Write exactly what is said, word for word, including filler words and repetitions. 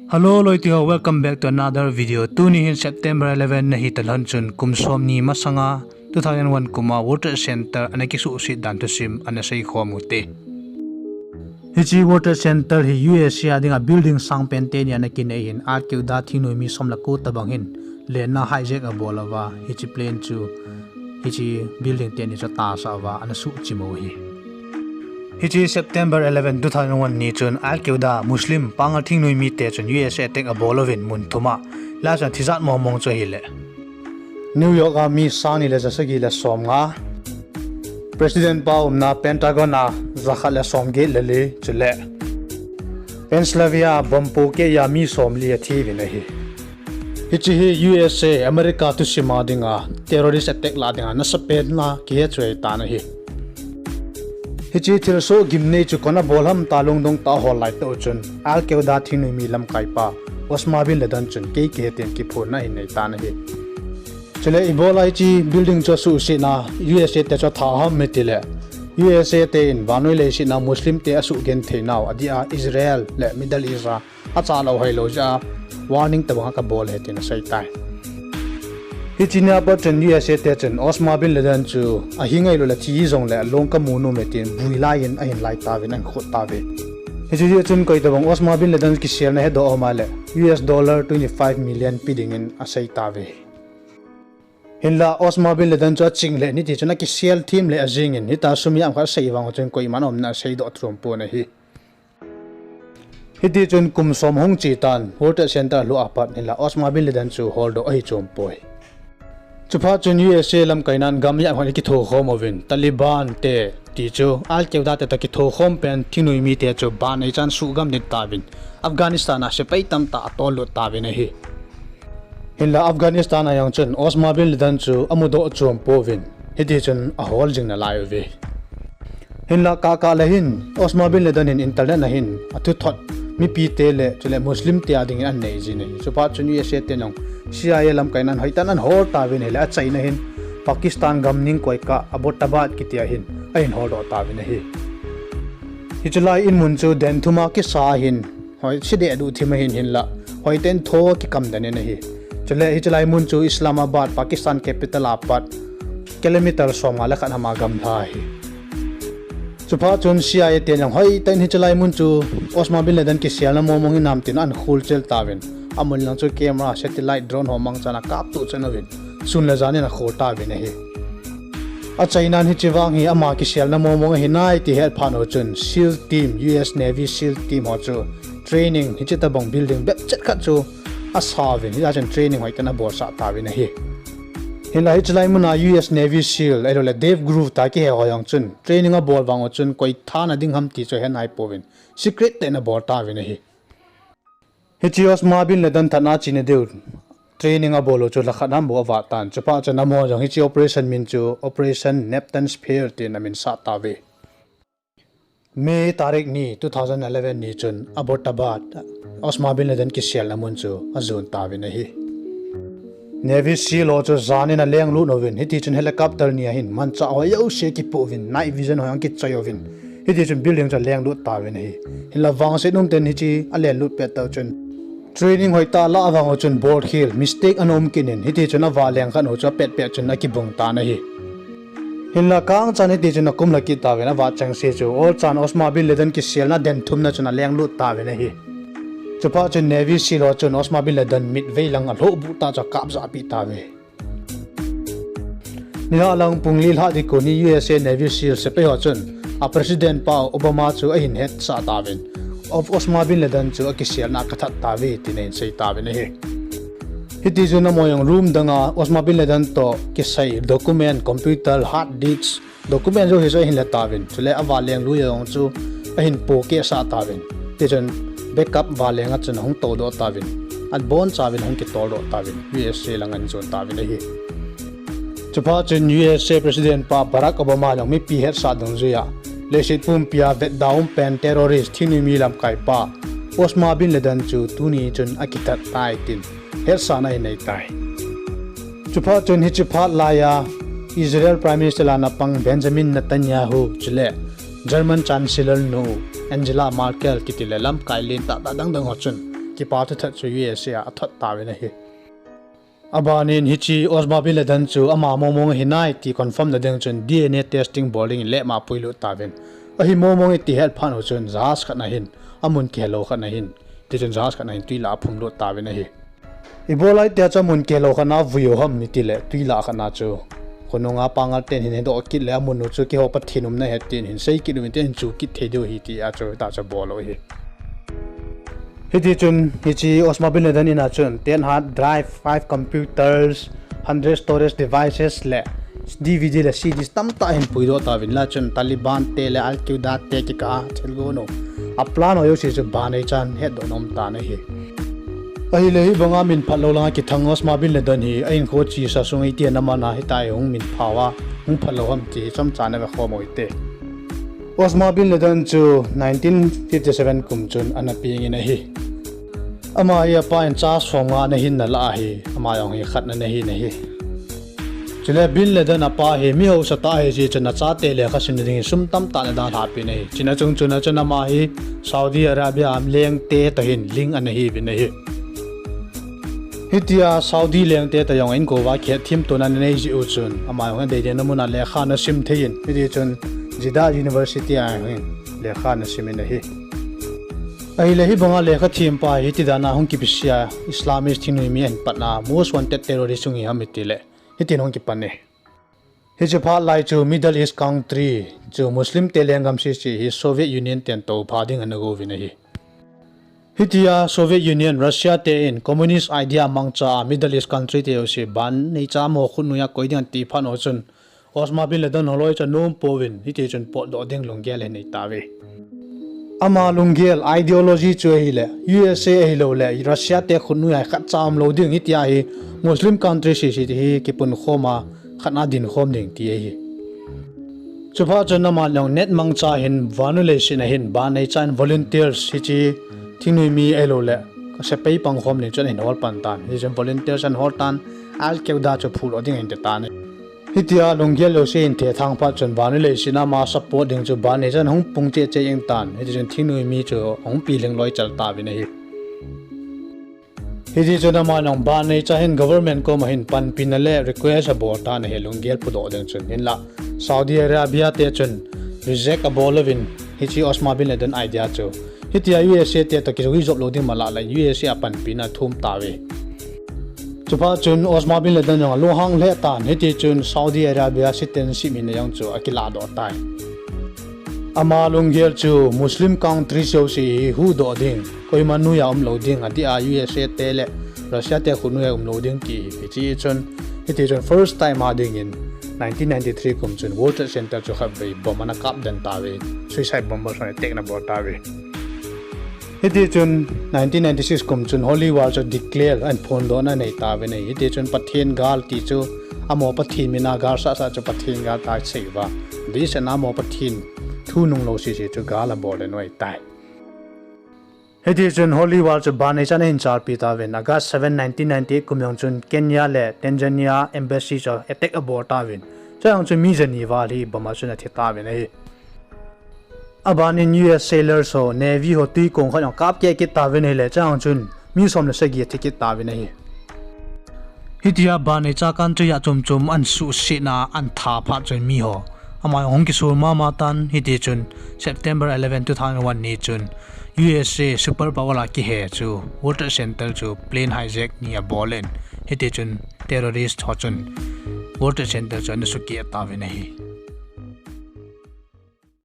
Hello loite ho, welcome back to another video. Tuni hin September eleven nahi talhon chun kum som ni masanga two thousand one kum a World Trade Center ana kisuhset dan thusim ana seikhom ute. Hiche World Trade Center hi U S A a dinga building sangpen teni ana kinei hin, Al Qaeda thingnoimi som le ko tobang hin lenna hijack abol uva, hiche plane chu hiche building teni chu atasah uva ana suhchim u ahi. Hiche September eleven, two thousand one ni chun Al Qaeda Muslim pangal thingnoimite chun U S A attack abol uvin mun thum a, hilai chun thijat mongmong chu ahile, New York a mi sang ni le ja sagi le som nga, President pa umna Pentagon a ja khat le som get le li, chule Pennsylvania bomb pohkeh a mi som li athiuvin ahi. Hiche hi U S A, America thusima dinga terrorist attack lah dinga nasapen a kihe chu ahitan ahi. Hiche thilsoh gimnei chu koiin abol ham tia lungdong tah a ahol lai tah u chun, Al Qaeda thingnoimi lamkaipa Osama bin Laden chun kei kihe tin kiphonna ahin neitan ahi. Chule ibola hiche building chu asuhsetna U S A te chu atha ham itile, U S A te in vannoi leiset a Muslim te asuhgenthei nau adeh a Israel le Middle East a achah lou hoilou jeh a warning tobang a kabol ahi tin aseitai. Hiche nia pat chun U S A te chun Osama bin Laden chu ahi ngailou le thi jongle along kamu nom e tin builai in ahin lai tauvin ahin khot tauve. Hiche jeh chun koi tobang Osama bin Laden kiselna hedoh ahile U S dollar twenty five million pe dingin asei tauve. Hinla Osama bin Laden chu aching le hiti chun akisel them le ajingin, hitia sum ijat khat asei vang chun koiman umna aseidoh chom pon ahi. Hiti chun kum som hung chetan, World Trade Center alhuh a pat hinla Osama bin Laden chu holdoh ahi chom poi. Chuphat chun U S A lamkainan gam ijat khat akithokhom uvin, Taliban te ti chu Al Qaeda te toh kithokhom pen thingnoimite chu ban neichan suhgam ding tauvin, Afghanistan a sepai tamtah atollut tauvin ahi. Hinla Afghanistan a jong chun Osama bin Laden chu amudoh chom pouvin, hiti chun ahol jing nalai uve. Hinla kah kah le hin Osama bin Laden hin internet a hin athuthot mipite le chule Muslim te a dingin anei jin ahi. Chuphat chun U S A ten jong C I A lamkainan hoitah in ahol tauvin ahile achaina hin Pakistan gam ning koi kah Abbottabad kiti a hin ahin holdoh tauvin ahi. Hiche lai in mun chu den thum a kisa ahin, hoi, se dehduh thim ahin hinla hoitah in tho akikam den in ahi. Chule hiche lai mun chu Islamabad, Pakistan capital a pat kilometer som nga le khat ham a gamla ahi. Chuphat chun C I A ten jong hoitah in hiche lai mun chu Osama bin Laden kiselna mongmong hinam tin ahin kholchil tauvin, amun lang chu camera, satellite, drone ho mangchan akaptup chan uvin, sun le jan in akhol tauvin ahi. Achainan hiche vang hi ama kiselna mongmong ahi nai ti ahet phat u chun SEAL team, U S Navy SEAL team ho chu training hiche tobang building bep chet khat chu asa uvin, hijeh chun training hoitah in abolsah tauvin ahi. Hinla hiche lai mun a U S Navy SEAL ahiloule Dave Grohl tia kihe ho jong chun training abol vang u chun koi thana ding ham ti chu ahe nai pouvin, secret tah in abol tauvin ahi. Hiche Osama bin Laden thatna chena diu training abol u chu lha khat ham bou avah tan. Chuphat chun amaho jong hiche operation min chu Operation Neptune Spear tin aminsah tauve. May tarik ni, two thousand eleven ni chun Abbottabad, Osama bin Laden kiselna mun chu ajon tauvin ahi. Navy SEAL ho chu jan in alenglut uvin, hiti chun helicopter ni a hin manchah ho jouse akipoh uvin, night vision ho jong akichoi uvin, hiti chun building chu alenglut tauvin ahi. Hinla vangset umtah in hiche alenlut pet tah u chun training hoitah alah vang u chun bolkhel mistake ana um kit in, hiti chun avaleng khat u chu apet pet chun akibung tan ahi. Hinla kangchan hiti chun akumlha kit tauvin, avat chengse chu olchan Osama bin Laden kiselna den thumna chun alenglut tauvin ahi. Chuphat chun Navy SEAL ho chun Osama bin Laden mitvei lang alhohbuh tah chu akapjahpeh tauve. Nilhah lang pung li lhah ding kon hi U S A Navy SEAL sepai ho chun a President pa Obama chu ahin hetsah tauvin, Osama bin Laden chu akiselna a kathat tauve tin ahin sei tauvin ahi. Hiti chun amaho jong room dang a Osama bin Laden toh kisai document, computer, hard disk, document jouse chu ahin la tauvin, chule avaleng lui jong chu ahin pohkehsah tauvin. Tichun backup valeng a chun ahung toudoh tauvin, abonchauvin ahung kitoldoh tauvin, U S A lang ahin jon tauvin ahi. Chuphat chun U S A President pa Barack Obama jong mipi hetsah dungjuia, leiset pumpia vetda umpen terrorist thingnoimi lamkaipa Osama bin Laden chu tuni chun akithat tai tin hetsahna ahin nei tai. Chuphat chun hiche phat laiya Israel Prime Minister a ana pang Benjamin Netanyahu chule German Chancellor nu Angela Merkel kiti le lamkai lentah tah dangdang ho chun kipa thuthat chu U S A a athot tauvin ahi. Abanin hiche Osama bin Laden chu ama mongmong ahi nai ti confirm na ding chun D N A testing bol dingin lab a puilut tauvin. Ahi mongmong e ti het phat u chun jahaz khat na hin, amun kihelou khat na hin, tichun jahaz khat na hin twi lah a aphumlut tauvin ahi. Ibola hitia chu amun kihelou khat na avui u ham itile, twi lah khat na chu khonunga pangal ten hin hedoh kit le amun u chu keiho Pathen umna ahi tin hin sei kit uvin tin hin chu kit thei diu ahi tia chu, hitia chu abol u ahi. Hitichun, hiche Osama bin Laden in a chun ten hard drive, five computers, hundred storage devices le D V D le C Ds tamtah ahin puidoh tauvin, hilai a chun Taliban te le Al Qaeda te kikah a thilgon u, aplan ho jouse chu Ban Neichan hetdoh nom tan ahi. Ahile hibanga min phatlou langa kithang Osama bin Laden hi a hinkho chesa sung itia aman a hitia hung min phah uva, hung phatlou ham ti hi chomcha ana vekhom u hite. Osama bin Laden chu nineteen fifty seven kum chun ana pengin ahi. Ama hi apa in cha somnga ana hin ana lah ahi, ama jong hi khatna ana hin ahi. Chule bin Laden apa hi mi hausatah ahi jeh chun achate lekha simna dingin sum tamtah ana dalhapin ahi. Hichea chung chun achun ama hi Saudi Arabia a lengte toh hin link ana hiuvin ahi. Hitia Saudi lengte toh jong a inkoiva kihetthem tona ana nei jeh u chun ama jong hi adeidei na muna lekha ana sim thei in, hitichun Jeddah University a hin lekha ana simin ahi. Ahile hibanga lekha thempa hi hitidan a hung kibisia Islamist thingnoi mi ahin patna most wanted terrorist hung hi ham itile, hitin hung kipan e. Hiche phat lai chu Middle East country chu Muslim te lenggam sese hi Soviet Union ten toupha ding ana gouvin ahi. Hitia Soviet Union, Russia te in communist idea mangcha a Middle East country te jouse Ban Neichan mo khutnoi a koi ding ati phat u chun Osama bin Laden holoi chu anom pouvin, hitichun potdoh ding lunggel ahin nei tauve. Ama lunggel ideology chu ahile U S A ahiloule Russia te khutnoi a khatcha umlou ding, hitia hi Muslim country sese hi kipunkhom a khat a dinkhom ding ti ahi. Chuphat chun aman jong net mangcha hin vannoi leiset a hin Ban Neichan volunteers hiche thingnoi mi ahiloule sepai pangkhom ding chun ahin hol pan tan. Hichun volunteers ahin hol tan, Al Qaeda chu phudoh ding ahin ti tan. Hitia lunggel jouse ahin thethang phat chun vannoi leiset a ama support ding chu Ban Neichan ahung pung cheh cheh jeng tan. Hitichun thingnoi mi chu ahung pilhing loi chal tauvin ahi. Hitichun aman jong Ban Neichan hin government koma hin panpina le request abol tan ahi lunggel phudoh ding chun, hinla Saudi Arabia te chun reject abol uvin hiche Osama bin Laden idea chu. Hitia U S A te toh kijui jop lou ding malah le U S A a panpina athum tauve. Chuphat chun Osama bin Laden jong alunghang lheh tan, hitichun Saudi Arabia citizenship hina jong chu akilahdoh tai. Ama lunggel chu Muslim country jouse hi huhdoh ding, koima noiya umlou ding, adeh a U S A te le Russia te khutnoi a umlou ding ti hi. Hiche chun, hitichun first time a dingin nineteen ninety-three kum chun World Trade Center chu khatvei bomb ana kapden tauve, suicide bomber hon attack ana bol tauve. Hitichun nineteen ninety-six kum chun Holy War chu declare ahin phondohna anei tauvin ahi. Hitichun Pathen gal ti chu amaho Pathen mina gal sahsah chu Pathen gal tia asei uva, adehset a amaho Pathen thu nunglou sese chu gal abol den u ahitai. Hitichun Holy War chu Ban Neichan ahin chalpi tauvin, August seven, nineteen ninety-eight kum jong chun Kenya le Tanzania embassy chu attack abol tauvin, chujong chun mi jani val hi bomb a chun athi tauvin ahi. Abanin U S sailors ho, Navy ho twikong khat jong kapkeh kit tauvin ahile, chujong chun mi som le sagi athi kit tauvin ahi. Hitia Ban Neichan country a chomchom ahin suhsetna ahin tha phat chun miho ama jong hung kisol mama tan, hitichun September eleven, two thousand one ni chun U S A super power a kihe chu World Trade Center chu plane hijack ni abol in, hitichun terrorist ho chun World Trade Center chu ana sukeh tauvin ahi.